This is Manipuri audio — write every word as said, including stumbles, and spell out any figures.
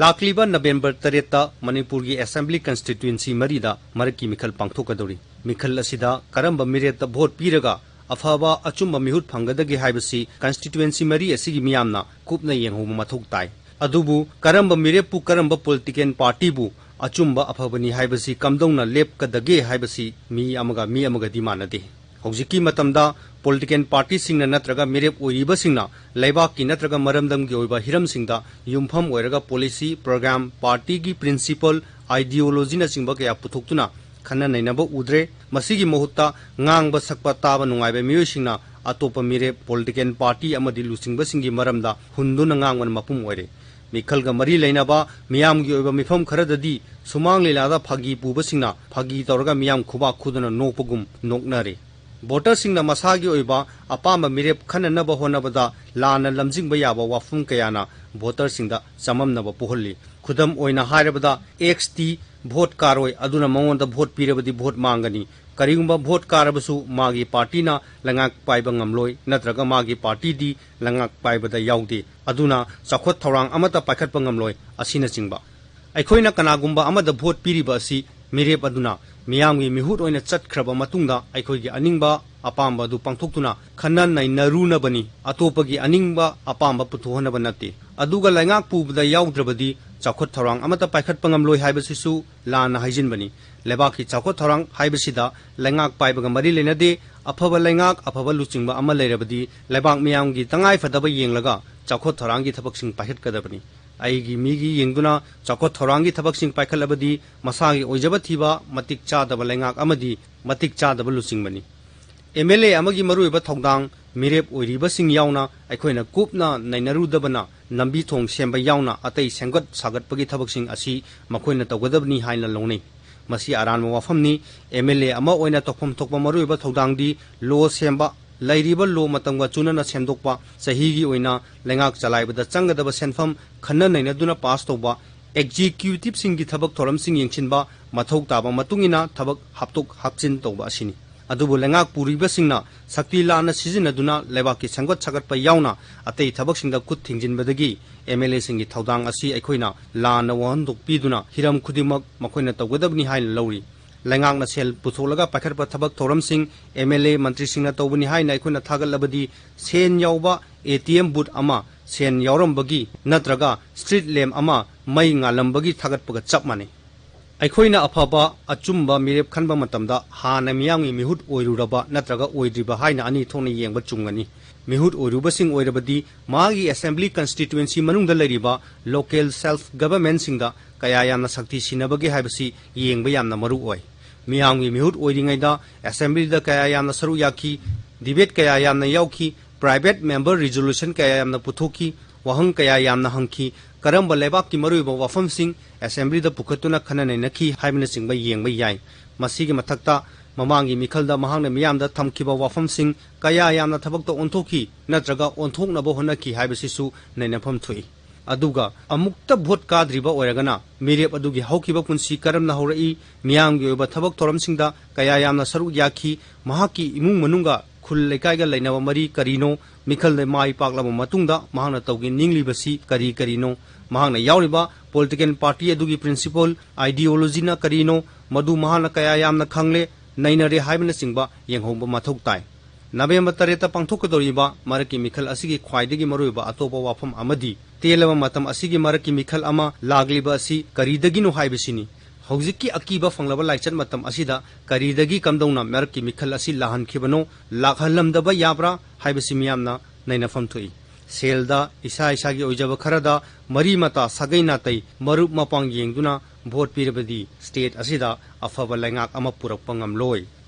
ꯂꯥꯛꯂꯤꯕ ꯅꯕꯦꯝꯕꯔ ꯇꯔꯦꯠꯇ ꯃꯅꯤꯄꯨꯔꯒꯤ ꯑꯦꯁꯦꯝꯕ꯭ꯂꯤ ꯀꯟꯁꯇꯤꯇ꯭ꯋꯦꯟꯁꯤ ꯃꯔꯤꯗ ꯃꯔꯛꯀꯤ ꯃꯤꯈꯜ ꯄꯥꯡꯊꯣꯛꯀꯗꯧꯔꯤ꯫ ꯃꯤꯈꯜ ꯑꯁꯤꯗ ꯀꯔꯝꯕ ꯃꯤꯔꯦꯞꯇ ꯚꯣꯠ ꯄꯤꯔꯒ ꯑꯐꯕ ꯑꯆꯨꯝꯕ ꯃꯤꯍꯨꯠ ꯐꯪꯒꯗꯒꯦ ꯍꯥꯏꯕꯁꯤ ꯀꯟꯁꯇꯤꯇ꯭ꯋꯦꯟꯁꯤ ꯃꯔꯤ ꯑꯁꯤꯒꯤ ꯃꯤꯌꯥꯝꯅ ꯀꯨꯞꯅ ꯌꯦꯡꯍꯧꯕ ꯃꯊꯧ ꯇꯥꯏ꯫ ꯑꯗꯨꯕꯨ ꯀꯔꯝꯕ ꯃꯤꯔꯦꯞꯄꯨ, ꯀꯔꯝꯕ ꯄꯣꯂꯤꯇꯤꯀꯦꯜ ꯄꯥꯔꯇꯤꯕꯨ ꯑꯆꯨꯝꯕ ꯑꯐꯕꯅꯤ ꯍꯥꯏꯕꯁꯤ ꯀꯝꯗꯧꯅ ꯂꯦꯞꯀꯗꯒꯦ ꯍꯥꯏꯕꯁꯤ ꯃꯤ ꯑꯃꯒ ꯃꯤ ꯑꯃꯒꯗꯤ ꯃꯥꯟꯅꯗꯦ꯫ ꯍꯧꯖꯤꯛꯀꯤ ꯃꯇꯝꯗ ꯄꯣꯂꯤꯇꯤꯀꯦꯜ ꯄꯥꯔꯇꯤꯁꯤꯡꯅ ꯅꯠꯇ꯭ꯔꯒ ꯃꯤꯔꯦꯞ ꯑꯣꯏꯔꯤꯕꯁꯤꯡꯅ ꯂꯩꯕꯥꯛꯀꯤ ꯅꯠꯇ꯭ꯔꯒ ꯃꯔꯝꯗꯝꯒꯤ ꯑꯣꯏꯕ ꯍꯤꯔꯝꯁꯤꯡꯗ ꯌꯨꯝꯐꯝ ꯑꯣꯏꯔꯒ ꯄꯣꯂꯤꯁꯤ, ꯄ꯭ꯔꯣꯒ꯭ꯔꯥꯝ, ꯄꯥꯔꯇꯤꯒꯤ ꯄ꯭ꯔꯤꯟꯁꯤꯄꯜ, ꯑꯥꯏꯗꯤꯌꯣꯂꯣꯖꯤꯅꯆꯤꯡꯕ ꯀꯌꯥ ꯄꯨꯊꯣꯛꯇꯨꯅ ꯈꯟꯅ ꯅꯩꯅꯕ ꯎꯗ꯭ꯔꯦ꯫ ꯃꯁꯤꯒꯤ ꯃꯍꯨꯠꯇ ꯉꯥꯡꯕ ꯁꯛꯄ ꯇꯥꯕ ꯅꯨꯡꯉꯥꯏꯕ ꯃꯤꯑꯣꯏꯁꯤꯡꯅ ꯑꯇꯣꯞꯄ ꯃꯤꯔꯦꯞ, ꯄꯣꯂꯤꯇꯤꯀꯦꯜ ꯄꯥꯔꯇꯤ ꯑꯃꯗꯤ ꯂꯨꯆꯤꯡꯕꯁꯤꯡꯒꯤ ꯃꯔꯝꯗ ꯍꯨꯟꯗꯨꯅ ꯉꯥꯡꯕꯅ ꯃꯄꯨꯝ ꯑꯣꯏꯔꯦ꯫ ꯃꯤꯈꯜꯒ ꯃꯔꯤ ꯂꯩꯅꯕ ꯃꯤꯌꯥꯝꯒꯤ ꯑꯣꯏꯕ ꯃꯤꯐꯝ ꯈꯔꯗꯗꯤ ꯁꯨꯃꯥꯡ ꯂꯤꯂꯥꯗ ꯐꯥꯒꯤ ꯄꯨꯕꯁꯤꯡꯅ ꯐꯥꯒꯤ ꯇꯧꯔꯒ ꯃꯤꯌꯥꯝ ꯈꯨꯕꯥꯛ ꯈꯨꯗꯅ ꯅꯣꯛꯄꯒꯨꯝ ꯅꯣꯛꯅꯔꯦ꯫ ꯚꯣꯇꯔꯁꯤꯡꯅ ꯃꯁꯥꯒꯤ ꯑꯣꯏꯕ ꯑꯄꯥꯝꯕ ꯃꯤꯔꯦꯞ ꯈꯟꯅꯅꯕ ꯍꯣꯠꯅꯕꯗ ꯂꯥꯟꯅ ꯂꯝꯖꯤꯡꯕ ꯌꯥꯕ ꯋꯥꯐꯝ ꯀꯌꯥꯅ ꯚꯣꯇꯔꯁꯤꯡꯗ ꯆꯃꯝꯅꯕ ꯄꯣꯛꯍꯜꯂꯤ꯫ ꯈꯨꯗꯝ ꯑꯣꯏꯅ ꯍꯥꯏꯔꯕꯗ, ꯑꯦꯛꯁ ꯇꯤ ꯚꯣꯠ ꯀꯥꯔꯣꯏ, ꯑꯗꯨꯅ ꯃꯉꯣꯟꯗ ꯚꯣꯠ ꯄꯤꯔꯕꯗꯤ ꯚꯣꯠ ꯃꯥꯡꯒꯅꯤ꯫ ꯀꯔꯤꯒꯨꯝꯕ ꯚꯣꯠ ꯀꯥꯔꯕꯁꯨ ꯃꯥꯒꯤ ꯄꯥꯔꯇꯤꯅ ꯂꯩꯉꯥꯛ ꯄꯥꯏꯕ ꯉꯝꯂꯣꯏ, ꯅꯠꯇ꯭ꯔꯒ ꯃꯥꯒꯤ ꯄꯥꯔꯇꯤꯗꯤ ꯂꯩꯉꯥꯛ ꯄꯥꯏꯕꯗ ꯌꯥꯎꯗꯦ, ꯑꯗꯨꯅ ꯆꯥꯎꯈꯠ ꯊꯧꯔꯥꯡ ꯑꯃꯠꯇ ꯄꯥꯏꯈꯠꯄ ꯉꯝꯂꯣꯏ, ꯑꯁꯤꯅꯆꯤꯡꯕ꯫ ꯑꯩꯈꯣꯏꯅ ꯀꯅꯥꯒꯨꯝꯕ ꯑꯃꯗ ꯚꯣꯠ ꯄꯤꯔꯤꯕ ꯑꯁꯤ ꯃꯤꯔꯦꯞ ꯑꯗꯨꯅ ꯃꯤꯌꯥꯝꯒꯤ ꯃꯤꯍꯨꯠ ꯑꯣꯏꯅ ꯆꯠꯈ꯭ꯔꯕ ꯃꯇꯨꯡꯗ ꯑꯩꯈꯣꯏꯒꯤ ꯑꯅꯤꯡꯕ ꯑꯄꯥꯝꯕ ꯑꯗꯨ ꯄꯥꯡꯊꯣꯛꯇꯨꯅ ꯈꯟꯅ ꯅꯩꯅꯔꯨꯅꯕꯅꯤ, ꯑꯇꯣꯞꯄꯒꯤ ꯑꯅꯤꯡꯕ ꯑꯄꯥꯝꯕ ꯄꯨꯊꯣꯛꯍꯟꯅꯕ ꯅꯠꯇꯦ꯫ ꯑꯗꯨꯒ ꯂꯩꯉꯥꯛ ꯄꯨꯕꯗ ꯌꯥꯎꯗ꯭ꯔꯕꯗꯤ ꯆꯥꯎꯈꯠ ꯊꯧꯔꯥꯡ ꯑꯃꯠꯇ ꯄꯥꯏꯈꯠꯄ ꯉꯝꯂꯣꯏ ꯍꯥꯏꯕꯁꯤꯁꯨ ꯂꯥꯟꯅ ꯍꯥꯏꯖꯤꯟꯕꯅꯤ꯫ ꯂꯩꯕꯥꯛꯀꯤ ꯆꯥꯎꯈꯠ ꯊꯧꯔꯥꯡ ꯍꯥꯏꯕꯁꯤꯗ ꯂꯩꯉꯥꯛ ꯄꯥꯏꯕꯒ ꯃꯔꯤ ꯂꯩꯅꯗꯦ꯫ ꯑꯐꯕ ꯂꯩꯉꯥꯛ, ꯑꯐꯕ ꯂꯨꯆꯤꯡꯕ ꯑꯃ ꯂꯩꯔꯕꯗꯤ ꯂꯩꯕꯥꯛ ꯃꯤꯌꯥꯝꯒꯤ ꯇꯉꯥꯏꯐꯗꯕ ꯌꯦꯡꯂꯒ ꯆꯥꯎꯈꯠ ꯊꯧꯔꯥꯡꯒꯤ ꯊꯕꯛꯁꯤꯡ ꯄꯥꯏꯈꯠꯀꯗꯕꯅꯤ꯫ ꯑꯩꯒꯤ ꯃꯤꯒꯤ ꯌꯦꯡꯗꯨꯅ ꯆꯥꯎꯈꯠ ꯊꯧꯔꯥꯡꯒꯤ ꯊꯕꯛꯁꯤꯡ ꯄꯥꯏꯈꯠꯂꯕꯗꯤ ꯃꯁꯥꯒꯤ ꯑꯣꯏꯖꯕ ꯊꯤꯕ ꯃꯇꯤꯛ ꯆꯥꯗꯕ ꯂꯩꯉꯥꯛ ꯑꯃꯗꯤ ꯃꯇꯤꯛ ꯆꯥꯗꯕ ꯂꯨꯆꯤꯡꯕꯅꯤ꯫ ꯑꯦꯝ ꯑꯦꯜ ꯑꯦ ꯑꯃꯒꯤ ꯃꯔꯨꯑꯣꯏꯕ ꯊꯧꯗꯥꯡ ꯃꯤꯔꯦꯞ ꯑꯣꯏꯔꯤꯕꯁꯤꯡ ꯌꯥꯎꯅ ꯑꯩꯈꯣꯏꯅ ꯀꯨꯞꯅ ꯅꯩꯅꯔꯨꯗꯕꯅ ꯂꯝꯕꯤ ꯊꯣꯡ ꯁꯦꯝꯕ ꯌꯥꯎꯅ ꯑꯇꯩ ꯁꯦꯝꯒꯠ ꯁꯥꯒꯠꯄꯒꯤ ꯊꯕꯛꯁꯤꯡ ꯑꯁꯤ ꯃꯈꯣꯏꯅ ꯇꯧꯒꯗꯕꯅꯤ ꯍꯥꯏꯅ ꯂꯧꯅꯩ꯫ ꯃꯁꯤ ꯑꯔꯥꯟꯕ ꯋꯥꯐꯝꯅꯤ꯫ ꯑꯦꯝ ꯑꯦꯜ ꯑꯦ ꯑꯃ ꯑꯣꯏꯅ ꯇꯧꯐꯝ ꯊꯣꯛꯄ ꯃꯔꯨꯑꯣꯏꯕ ꯊꯧꯗꯥꯡꯗꯤ ꯂꯣ ꯁꯦꯝꯕ, ꯂꯩꯔꯤꯕ ꯂꯣ ꯃꯇꯝꯒ ꯆꯨꯅꯅ ꯁꯦꯝꯗꯣꯛꯄ, ꯆꯍꯤꯒꯤ ꯑꯣꯏꯅ ꯂꯩꯉꯥꯛ ꯆꯂꯥꯏꯕꯗ ꯆꯪꯒꯗꯕ ꯁꯦꯟꯐꯝ ꯈꯟꯅ ꯅꯩꯅꯗꯨꯅ ꯄꯥꯁ ꯇꯧꯕ, ꯑꯦꯛꯖꯤꯀ꯭ꯌꯨꯇꯤꯕꯁꯤꯡꯒꯤ ꯊꯕꯛ ꯊꯧꯔꯝꯁꯤꯡ ꯌꯦꯡꯁꯤꯟꯕ, ꯃꯊꯧ ꯇꯥꯕ ꯃꯇꯨꯡ ꯏꯟꯅ ꯊꯕꯛ ꯍꯥꯞꯇꯣꯛ ꯍꯥꯞꯆꯤꯟ ꯇꯧꯕ ꯑꯁꯤꯅꯤ꯫ ꯑꯗꯨꯕꯨ ꯂꯩꯉꯥꯛ ꯄꯨꯔꯤꯕꯁꯤꯡꯅ ꯁꯛꯇꯤ ꯂꯥꯟꯅ ꯁꯤꯖꯤꯟꯅꯗꯨꯅ ꯂꯩꯕꯥꯛꯀꯤ ꯁꯦꯝꯒꯠ ꯁꯥꯒꯠꯄ ꯌꯥꯎꯅ ꯑꯇꯩ ꯊꯕꯛꯁꯤꯡꯗ ꯈꯨꯠ ꯊꯤꯡꯖꯤꯟꯕꯗꯒꯤ ꯑꯦꯝ ꯑꯦꯜ ꯑꯦꯁꯤꯡꯒꯤ ꯊꯧꯗꯥꯡ ꯑꯁꯤ ꯑꯩꯈꯣꯏꯅ ꯂꯥꯟꯅ ꯋꯥꯍꯟꯊꯣꯛ ꯄꯤꯗꯨꯅ ꯍꯤꯔꯝ ꯈꯨꯗꯤꯡꯃꯛ ꯃꯈꯣꯏꯅ ꯇꯧꯒꯗꯕꯅꯤ ꯍꯥꯏꯅ ꯂꯧꯔꯤ꯫ ꯂꯩꯉꯥꯛꯅ ꯁꯦꯜ ꯄꯨꯊꯣꯛꯂꯒ ꯄꯥꯏꯈꯠꯄ ꯊꯕꯛ ꯊꯧꯔꯝꯁꯤꯡ ꯑꯦꯝ ꯑꯦꯜ ꯑꯦ, ꯃꯟꯇ꯭ꯔꯤꯁꯤꯡꯅ ꯇꯧꯕꯅꯤ ꯍꯥꯏꯅ ꯑꯩꯈꯣꯏꯅ ꯊꯥꯒꯠꯂꯕꯗꯤ ꯁꯦꯟ ꯌꯥꯎꯕ ꯑꯦ ꯇꯤ ꯑꯦꯝ ꯕꯨꯠ ꯑꯃ ꯁꯦꯟ ꯌꯥꯎꯔꯝꯕꯒꯤ ꯅꯠꯇ꯭ꯔꯒ ꯁ꯭ꯇ꯭ꯔꯤꯠ ꯂꯦꯝꯞ ꯑꯃ ꯃꯩ ꯉꯥꯜꯂꯝꯕꯒꯤ ꯊꯥꯒꯠꯄꯒ ꯆꯞ ꯃꯥꯟꯅꯩ꯫ ꯑꯩꯈꯣꯏꯅ ꯑꯐꯕ ꯑꯆꯨꯝꯕ ꯃꯤꯔꯦꯞ ꯈꯟꯕ ꯃꯇꯝꯗ ꯍꯥꯟꯅ ꯃꯤꯌꯥꯝꯒꯤ ꯃꯤꯍꯨꯠ ꯑꯣꯏꯔꯨꯔꯕ ꯅꯠꯇ꯭ꯔꯒ ꯑꯣꯏꯗ꯭ꯔꯤꯕ ꯍꯥꯏꯅ ꯑꯅꯤ ꯊꯣꯛꯅ ꯌꯦꯡꯕ ꯆꯨꯝꯒꯅꯤ꯫ ꯃꯤꯍꯨꯠ ꯑꯣꯏꯔꯨꯕꯁꯤꯡ ꯑꯣꯏꯔꯕꯗꯤ ꯃꯥꯒꯤ assembly constituency ꯃꯅꯨꯡꯗ ꯂꯩꯔꯤꯕ local self governmentꯁꯤꯡꯗ ꯀꯌꯥ ꯌꯥꯝꯅ ꯁꯛꯇꯤ ꯁꯤꯟꯅꯕꯒꯦ ꯍꯥꯏꯕꯁꯤ ꯌꯦꯡꯕ ꯌꯥꯝꯅ ꯃꯔꯨ ꯑꯣꯏ꯫ ꯃꯤꯌꯥꯝꯒꯤ ꯃꯤꯍꯨꯠ ꯑꯣꯏꯔꯤꯉꯩꯗ assemblyꯗ ꯀꯌꯥ ꯌꯥꯝꯅ ꯁꯔꯨꯛ ꯌꯥꯈꯤ, debate ꯀꯌꯥ ꯌꯥꯝꯅ ꯌꯥꯎꯈꯤ, private member resolution ꯀꯌꯥ ꯌꯥꯝꯅ ꯄꯨꯊꯣꯛꯈꯤ, ꯋꯥꯍꯪ ꯀꯌꯥ ꯌꯥꯝꯅ ꯍꯪꯈꯤ, ꯀꯔꯝꯕ ꯂꯩꯕꯥꯛꯀꯤ ꯃꯔꯨꯑꯣꯏꯕ ꯋꯥꯐꯝꯁꯤꯡ assemblyꯗ ꯄꯨꯈꯠꯇꯨꯅ ꯈꯟꯅ ꯅꯩꯅꯈꯤ ꯍꯥꯏꯕꯅꯆꯤꯡꯕ ꯌꯦꯡꯕ ꯌꯥꯏ꯫ ꯃꯁꯤꯒꯤ ꯃꯊꯛꯇ ꯃꯃꯥꯡꯒꯤ ꯃꯤꯈꯜꯗ ꯃꯍꯥꯛꯅ ꯃꯤꯌꯥꯝꯗ ꯊꯝꯈꯤꯕ ꯋꯥꯐꯝꯁꯤꯡ ꯀꯌꯥ ꯌꯥꯝꯅ ꯊꯕꯛꯇ ꯑꯣꯟꯊꯣꯛꯈꯤ ꯅꯠꯇ꯭ꯔꯒ ꯑꯣꯟꯊꯣꯛꯅꯕ ꯍꯣꯠꯅꯈꯤ ꯍꯥꯏꯕꯁꯤꯁꯨ ꯅꯩꯅꯐꯝ ꯊꯣꯛꯏ꯫ ꯑꯗꯨꯒ ꯑꯃꯨꯛꯇ ꯚꯣꯠ ꯀꯥꯗ꯭ꯔꯤꯕ ꯑꯣꯏꯔꯒꯅ ꯃꯤꯔꯦꯞ ꯑꯗꯨꯒꯤ ꯍꯧꯈꯤꯕ ꯄꯨꯟꯁꯤ ꯀꯔꯝꯅ ꯍꯧꯔꯛꯏ, ꯃꯤꯌꯥꯝꯒꯤ ꯑꯣꯏꯕ ꯊꯕꯛ ꯊꯧꯔꯝꯁꯤꯡꯗ ꯀꯌꯥ ꯌꯥꯝꯅ ꯁꯔꯨꯛ ꯌꯥꯈꯤ, ꯃꯍꯥꯛꯀꯤ ꯏꯃꯨꯡ ꯃꯅꯨꯡꯒ ꯈꯨꯜ ꯂꯩꯀꯥꯏꯒ ꯂꯩꯅꯕ ꯃꯔꯤ ꯀꯔꯤꯅꯣ, ꯃꯤꯈꯜꯗ ꯃꯥꯏ ꯄꯥꯛꯂꯕ ꯃꯇꯨꯡꯗ ꯃꯍꯥꯛꯅ ꯇꯧꯒꯦ ꯅꯤꯡꯂꯤꯕꯁꯤ ꯀꯔꯤ ꯀꯔꯤꯅꯣ, ꯃꯍꯥꯛꯅ ꯌꯥꯎꯔꯤꯕ political party ꯑꯗꯨꯒꯤ principle, ideologyꯅ ꯀꯔꯤꯅꯣ, ꯃꯗꯨ ꯃꯍꯥꯛꯅ ꯀꯌꯥ ꯌꯥꯝꯅ ꯈꯪꯂꯦ, ꯅꯩꯅꯔꯦ ꯍꯥꯏꯕꯅꯆꯤꯡꯕ ꯌꯦꯡꯍꯧꯕ ꯃꯊꯧ ꯇꯥꯏ꯫ ꯅꯕꯦꯝꯕꯔ ꯇꯔꯦꯠꯇ ꯄꯥꯡꯊꯣꯛꯀꯗꯧꯔꯤꯕ ꯃꯔꯛꯀꯤ ꯃꯤꯈꯜ ꯑꯁꯤꯒꯤ ꯈ꯭ꯋꯥꯏꯗꯒꯤ ꯃꯔꯨꯑꯣꯏꯕ ꯑꯇꯣꯞꯄ ꯋꯥꯐꯝ ꯑꯃꯗꯤ ꯇꯦꯜꯂꯕ ꯃꯇꯝ ꯑꯁꯤꯒꯤ ꯃꯔꯛꯀꯤ ꯃꯤꯈꯜ ꯑꯃ ꯂꯥꯛꯂꯤꯕ ꯑꯁꯤ ꯀꯔꯤꯗꯒꯤꯅꯣ ꯍꯥꯏꯕꯁꯤꯅꯤ꯫ ꯍꯧꯖꯤꯛꯀꯤ ꯑꯀꯤꯕ ꯐꯪꯂꯕ ꯂꯥꯏꯆꯠ ꯃꯇꯝ ꯑꯁꯤꯗ ꯀꯔꯤꯗꯒꯤ ꯀꯝꯗꯧꯅ ꯃꯔꯛꯀꯤ ꯃꯤꯈꯜ ꯑꯁꯤ ꯂꯥꯛꯍꯟꯈꯤꯕꯅꯣ, ꯂꯥꯛꯍꯜꯂꯝꯗꯕ ꯌꯥꯕ꯭ꯔꯥ ꯍꯥꯏꯕꯁꯤ ꯃꯤꯌꯥꯝꯅ ꯅꯩꯅꯐꯝ ꯊꯣꯛꯏ꯫ ꯁꯦꯜꯗ ꯏꯁꯥ ꯏꯁꯥꯒꯤ ꯑꯣꯏꯖꯕ ꯈꯔꯗ ꯃꯔꯤ ꯃꯇꯥ, ꯁꯥꯒꯩ ꯅꯥꯇꯩ, ꯃꯔꯨꯞ ꯃꯄꯥꯡ ꯌꯦꯡꯗꯨꯅ ꯚꯣꯠ ꯄꯤꯔꯕꯗꯤ state ꯑꯁꯤꯗ ꯑꯐꯕ ꯂꯩꯉꯥꯛ ꯑꯃ ꯄꯨꯔꯛꯄ ꯉꯝꯂꯣꯏ꯫